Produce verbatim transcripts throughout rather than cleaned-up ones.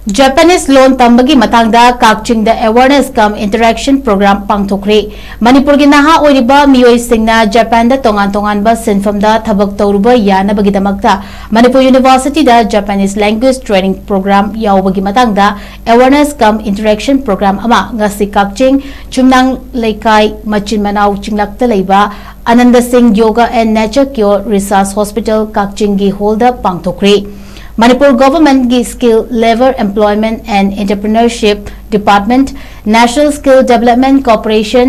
Japanese ꯂꯣꯟ ꯇꯝꯕꯒꯤ ꯃꯇꯥꯡꯗ ꯀꯛꯆꯤꯡꯗ awareness cum interaction program ꯄꯥꯡꯊꯣꯛꯈ꯭ꯔꯦ꯫ ꯃꯅꯤꯄꯨꯔꯒꯤ ꯅꯍꯥ ꯑꯣꯏꯔꯤꯕ ꯃꯤꯑꯣꯏꯁꯤꯡꯅ ꯖꯄꯥꯟꯗ ꯇꯣꯉꯥꯟ ꯇꯣꯉꯥꯟꯕ ꯁꯤꯟꯐꯝꯗ ꯊꯕꯛ ꯇꯧꯔꯨꯕ ꯌꯥꯅꯕꯒꯤꯗꯃꯛꯇ ꯃꯅꯤꯄꯨꯔ ꯌꯨꯅꯤꯚꯔꯁꯤꯇꯤꯗ Japanese language training program ꯌꯥꯎꯕꯒꯤ ꯃꯇꯥꯡꯗ awareness cum interaction program ꯑꯃ ꯉꯁꯤ ꯀꯛꯆꯤꯡ ꯆꯨꯝꯅꯥꯡ ꯂꯩꯀꯥꯏ ꯃꯆꯤꯟ ꯃꯅꯥꯎ ꯆꯤꯡꯂꯛꯇ ꯂꯩꯕ ꯑꯅꯟꯗ ꯁꯤꯡ Yoga and Nature Cure Research Hospital ꯀꯛꯆꯤꯡꯒꯤ ꯍꯣꯜꯗ ꯄꯥꯡꯊꯣꯛꯈ꯭ꯔꯦ꯫ Manipur ꯒꯣꯚꯔꯟꯃꯦꯟꯠꯀꯤ Skill, Labour, Employment and Entrepreneurship Department, National Skill Development Corporation,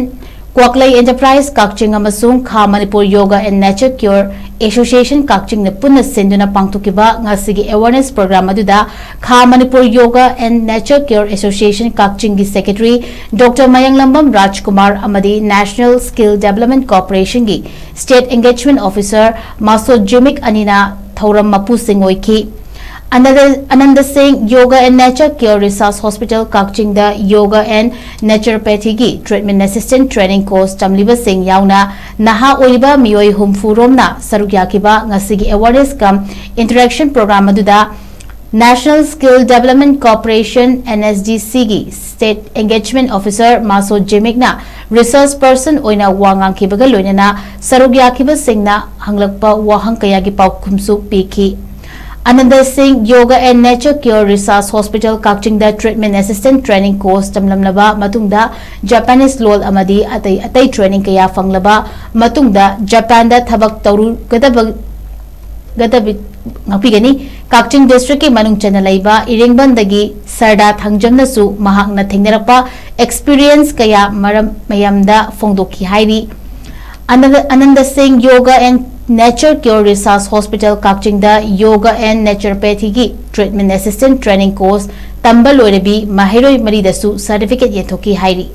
ꯀ꯭ꯋꯥꯛꯂꯩ Enterprise ꯀꯛꯆꯤꯡ ꯑꯃꯁꯨꯡ ꯈꯥ Manipur Yoga and Nature Cure Association ꯀꯛꯆꯤꯡꯅ ꯄꯨꯟꯅ ꯁꯤꯟꯗꯨꯅ ꯄꯥꯡꯊꯣꯛꯈꯤꯕ ꯉꯁꯤꯒꯤ awareness program ꯑꯗꯨꯗ ꯈꯥ Manipur Yoga and Nature Cure Association ꯀꯛꯆꯤꯡꯒꯤ secretary Doctor ꯃꯌꯥꯡꯂꯝꯕꯝ ꯔꯥꯖꯀꯨꯃꯥꯔ ꯑꯃꯗꯤ National Skill Development Corporationꯒꯤ State Engagement Officer ꯃꯥꯁꯣ ꯖꯤꯃꯤꯛ ꯑꯅꯤꯅ ꯊꯧꯔꯝ ꯃꯄꯨꯁꯤꯡ ꯑꯣꯏꯈꯤ꯫ ꯑꯅꯟꯗ, ꯑꯅꯟꯗ ꯁꯤꯡ Yoga and Nature Cure Research Hospital ꯀꯛꯆꯤꯡꯗ Yoga and Naturopathyꯒꯤ Treatment Assistant Training Course ꯇꯝꯂꯤꯕꯁꯤꯡ ꯌꯥꯎꯅ ꯅꯍꯥ ꯑꯣꯏꯔꯤꯕ ꯃꯤꯑꯣꯏ ꯍꯨꯝꯐꯨ ꯔꯣꯝꯅ ꯁꯔꯨꯛ ꯌꯥꯈꯤꯕ ꯉꯁꯤꯒꯤ awareness cum interaction program ꯑꯗꯨꯗ National Skill Development Corporation, NSDCꯒꯤ State Engagement Officer ꯃꯥꯁꯣ ꯖꯤꯃꯤꯛꯅ resource person ꯑꯣꯏꯅ ꯋꯥ ꯉꯥꯡꯈꯤꯕꯒ ꯂꯣꯏꯅꯅ ꯁꯔꯨꯛ ꯌꯥꯈꯤꯕꯁꯤꯡꯅ ꯍꯪꯂꯛꯄ ꯋꯥꯍꯪ ꯀꯌꯥꯒꯤ ꯄꯥꯎꯈꯨꯝꯁꯨ ꯄꯤꯈꯤ꯫ ꯑꯅꯟꯗ ꯁꯤꯡ Yoga and Nature Cure Research Hospital ꯀꯛꯆꯤꯡꯗ Treatment Assistant Training Course ꯇꯝꯂꯝꯂꯕ ꯃꯇꯨꯡꯗ Japanese ꯂꯣꯜ ꯑꯃꯗꯤ ꯑꯇꯩ ꯑꯇꯩ training ꯀꯌꯥ ꯐꯪꯂꯕ ꯃꯇꯨꯡꯗ ꯖꯄꯥꯟꯗ ꯊꯕꯛ ꯇꯧꯔꯨꯒꯗꯕ ꯒꯗꯕꯤ-, ꯉꯥꯛꯄꯤꯒꯅꯤ꯫ ꯀꯛꯆꯤꯡ districtꯀꯤ ꯃꯅꯨꯡ ꯆꯟꯅ ꯂꯩꯕ ꯏꯔꯦꯡꯕꯟꯗꯒꯤ ꯁꯔꯗꯥ ꯊꯥꯡꯖꯝꯅꯁꯨ ꯃꯍꯥꯛꯅ ꯊꯦꯡꯅꯔꯛꯄ experience ꯀꯌꯥ ꯃꯔꯝ ꯃꯌꯥꯝꯗ ꯐꯣꯡꯗꯣꯛꯈꯤ ꯍꯥꯏꯔꯤ꯫ ꯑꯅꯟꯗ, ꯑꯅꯟꯗ ꯁꯤꯡ Yoga and Nature Cure Research Hospital ꯀꯛꯆꯤꯡꯗ Yoga and Naturopathyꯒꯤ Treatment Assistant Training Course ꯇꯝꯕ ꯂꯣꯏꯔꯕꯤ ꯃꯍꯩꯔꯣꯏ ꯃꯔꯤꯗꯁꯨ certificate ꯌꯦꯟꯊꯣꯛꯈꯤ ꯍꯥꯏꯔꯤ꯫